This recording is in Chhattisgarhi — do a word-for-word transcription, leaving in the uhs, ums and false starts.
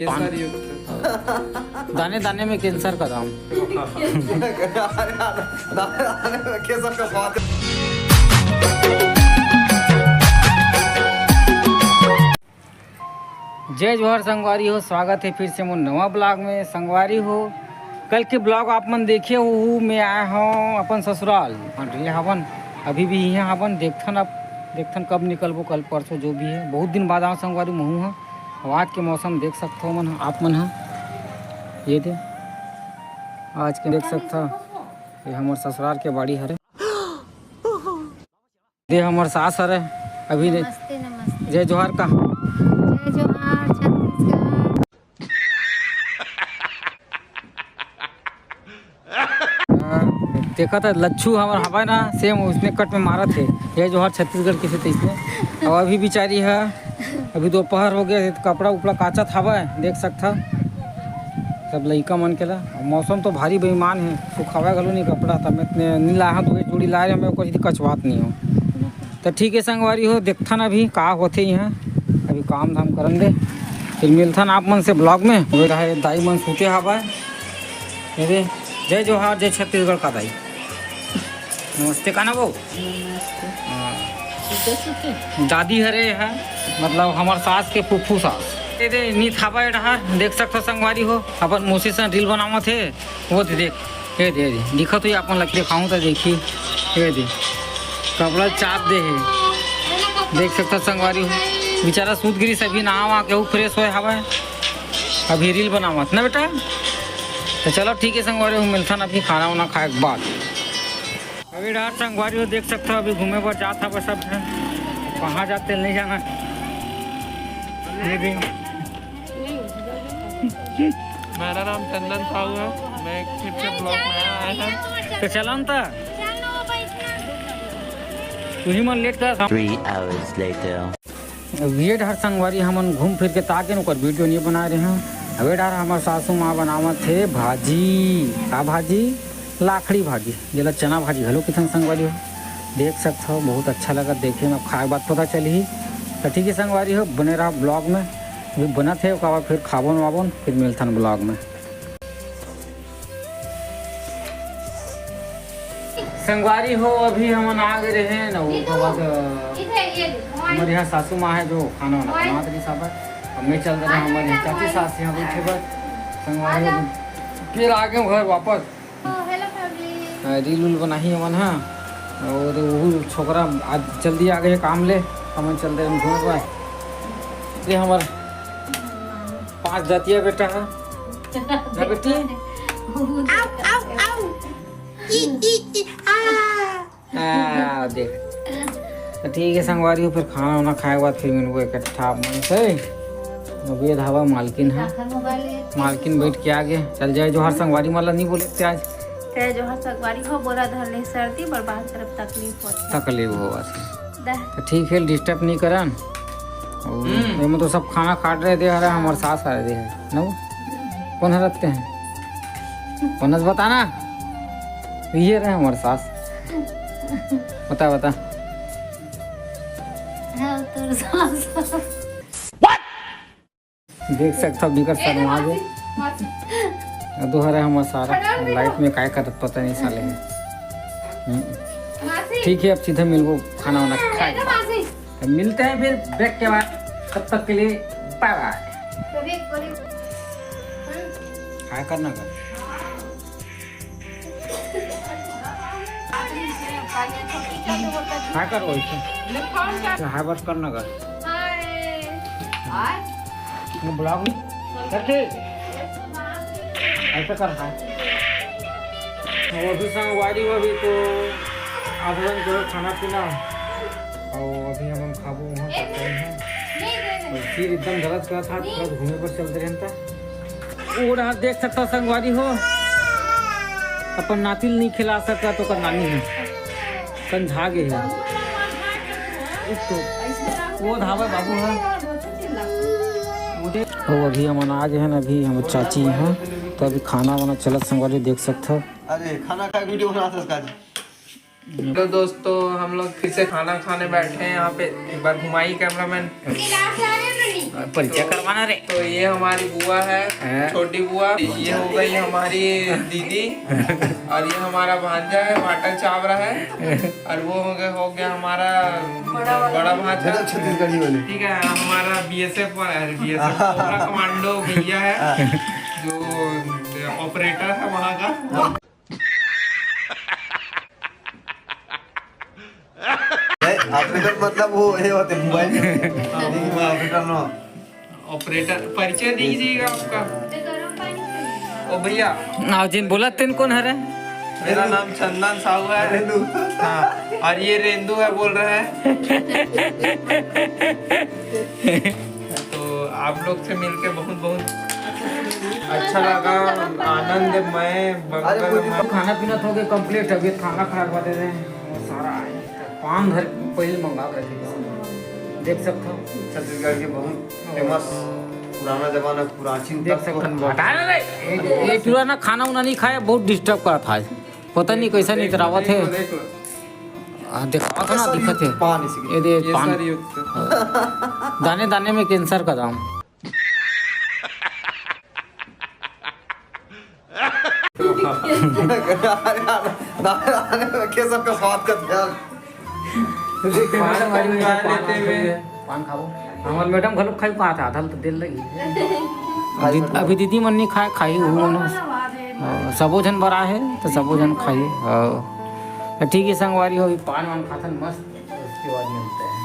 कैंसर युक्त। दाने दाने में कैंसर का दाम। दाने दाने में कैंसर का स्वाद। जय जोहार संगवारी हो, स्वागत है फिर से मोर नवा ब्लॉग में। संगवारी हो, कल के ब्लॉग आप मन देखे हो, मैं आए हूँ अपन ससुराल। हाँ, ये हवन, अभी भी इहाँ हवन। देखथन अब, देखथन कब निकलबो, कल परसों जो भी है। बहुत दिन बाद आऊँ संगवारी महू हाँ। अब आज के मौसम देख सकथो मन, आप मन ह, ये दे, आज के देख सकथो, ये हमर ससुराल के बाड़ी हरे। दे हमर सास हरे, अभी दे। नमस्ते, नमस्ते। जय जोहार का। जय जोहार, छत्तीसगढ़। हाँ, देखा था लच्छू हमर हवय ना, सेम उसने कट में मारत हे। जय जोहार छत्तीसगढ़ किसे तइसने। अब अभी बिचारी है, अभी दोपहर हो गया है, तो कपड़ा उपड़ा काचत हवय, देख सकथा सब लइका मन के ला। अब मौसम तो भारी बेईमान है, सुखावा घलो नहीं कपड़ा, तब मैं इतने नहीं लाया, दो जोड़ी लाए रहे, मैं ओकर कचवात नहीं हूँ। तो ठीक है संगवारी हो, देखथन अभी का होथे यहाँ, अभी काम धाम करन दे, फिर मिलथन आप मन से ब्लॉग में। वो रहे दाई मन सूते हवय। ये दे, जय जोहार, जय छत्तीसगढ़ का दाई। नमस्ते, का ना वो? नमस्ते। हाँ। सुते सुते? दादी हरे है, मतलब हमर सास के फूफू सास। ये दे, नीत हवय डहार, देख सकथो संगवारी हो, अपन मौसी से रील बनावत हे। वो दे देख, ये दे, ये दे, दिखत होही आप मन ला देखाऊं त देखी, ये दे, कपड़ा चाप दे हे, देख सकथो संगवारी हो, बेचारा सूत गिरी, सभी नहावा के फ्रेश होए हवय, अभी रील बनावत ना बेटा। तो चलो ठीक है संगवारी हो, मिलथन अभी खाना वाना खाए के बाद। अभी रात संगवारी हो देख सकथो, अभी घूमे बर जात हवय सब झन, कहाँ जाते नहीं जाना। ये दे। मेरा नाम चंदन साहू है, मैं फिर से ब्लॉग में आया है। तो चलन त तुही मन लेट कर। Three hours later. अब ये डहर संगवारी हमन घूम फिर के ताके न ओकर वीडियो नहीं बना रहे हैं। अब ये डहर हमर सासू माँ बनावत हे भाजी। का भाजी? लाखड़ी भाजी, जेला चना भाजी घलो किथन संगवारी हो। देख सकथो, बहुत अच्छा लगत देखे में, खाए के बाद पता चलही। तो ठीक है संगवारी हो, बने रहा ब्लॉग में, अभी बनत हे, ओकर बाद फिर खाबोन वाबोन, फिर मिलथन ब्लॉग में। संगवारी हो, अभी हमन आ गए रहे न, वो ओकर बाद, अ, हमर यहाँ सासू माँ है जो खाना वाना बनावत रही साहब, अब मैं चल रहे हैं हमर यहाँ चाची सास यहाँ बैठे बर। संगवारी हो, फिर आ गए घर वापस। हाँ, रील उल बनाही हमन हा। और वो छोकरा आज जल्दी आ गए काम ले, हमन चल रहे हैं घूमे बर। ये हमर पाँच दतिया बेटा है ना बेटी? आउ, आउ, आउ। ई, ई, ई, आ। आ, देख। तो ठीक है संगवारी हो, फिर खाना वाना खाए के बाद फिर मिलबो इकट्ठा आप मन से। अब ये धावा मालकिन है, मालकिन बैठ के आगे चल जाए। जोहार संगवारी मन ला नहीं बोले थे आज। जय जोहार संगवारी हो, बोरा धर ले सर्दी, बर बाहर तरफ तकलीफ होत हे। तकलीफ होवत हे। तो ठीक है, डिस्टर्ब नहीं करन। और हम्म। एमे तो सब खाना काट रहे दे हरे, हमर सास आ रहे दे हरे। नो? कौन हरत ते हैं? कौन हस बताना? ये रहे हमर सास। बता, बता। हाँ, तोर सास। देख सकथो बिकट शर्मा गे। अदो हरे हमर सारा। लाइट में काय करत पता नहीं साले है। हम्म। ठीक है, अब सीधा मिलबो खाना वाना खाए। तो मिलते हैं फिर ब्रेक के बाद, तब तक के लिए बाय बाय। काय करना कर। काय कर वैसे? हाय बस करना कर। वो ब्लॉग नहीं करते, ऐसा कर। हाय। वो भी संगवारी, वो भी तो आप लोगन के खाना पीना, और अभी हम खाबो वहाँ का टाइम है। और सिर एकदम दर्द करत हे, थोड़ा घूमे पर चलते रहन ता। वो रहा, देख सकता संगवारी हो, अपन नातिल नहीं खिला सकता तो कर नानी है, कंझा गे है। एक तो वो धावा बाबू है। वो अभी हमन आ गए हैं ना, अभी हम चाची हैं, तो अभी खाना वाना चलत संगवारी देख सकता। अरे खाना खाए वीडियो बना सकता। तो दोस्तों, हम लोग फिर से खाना खाने बैठे हैं यहाँ पे। एक बार घुमाई कैमरामैन। परिचय करवाना रे। तो ये हमारी बुआ है, हाँ। छोटी बुआ। ये हो गई हमारी दीदी। और ये हमारा भांजा है, बाटल चावरा है। और वो हो गया, हो गया हमारा बड़ा वाला। बड़ा भांजा। छत्तीसगढ़ी वाले। ठीक है, हमारा बीएसएफ वाला है, बीएसएफ कोबरा कमांडो भैया है, जो ऑपरेटर है वहाँ का। ऑपरेटर मतलब वो ये होते मोबाइल। ऑपरेटर नो। ऑपरेटर, परिचय दीजिएगा आपका। ओ भैया। आओ जिन बोला, तेन कोन हरे? मेरा नाम चंदन साहू है। रेंदू। हाँ, और ये रेंदू है, बोल रहा है। तो आप लोग से मिलके बहुत बहुत अच्छा लगा, आनंदमय, मंगलमय। खाना पीना तो हो गया कंप्लीट, अभी खाना खा के दे रहे हैं। वो सारा आए, पान घर पहले मंगा के रखे, देख सकते हो। छत्तीसगढ़ के बहुत फेमस, पुराना जमाना, प्राचीन देख तत्व। सकते हो। हटा ना रे, ये, ये पूरा ना खाना उना नहीं खाया, बहुत डिस्टर्ब करा था आज। पता नहीं कैसा नितरावत है। देख लो। हाँ, दिखावा था ना, कैसा दिखत है। पान इसके। ये दे ये पान। सारी युक्त। दाने दाने में कैंसर का दाम। दाने दाने में कैंसर का स्वाद का ध्यान। पान वाली में पान लेते हुए। पान खाओ। हमारे मैडम घलो खाई कहा था, आधा तो दिल लगी। दीद-, अभी दीदी मन नहीं खाए, खाई वो मन। हाँ, सबो झन बर आए हे, तो सबो झन खाई। हाँ। तो ठीक है संगवारी हो, अभी पान वान खाथन मस्त, उसके बाद मिलते हैं।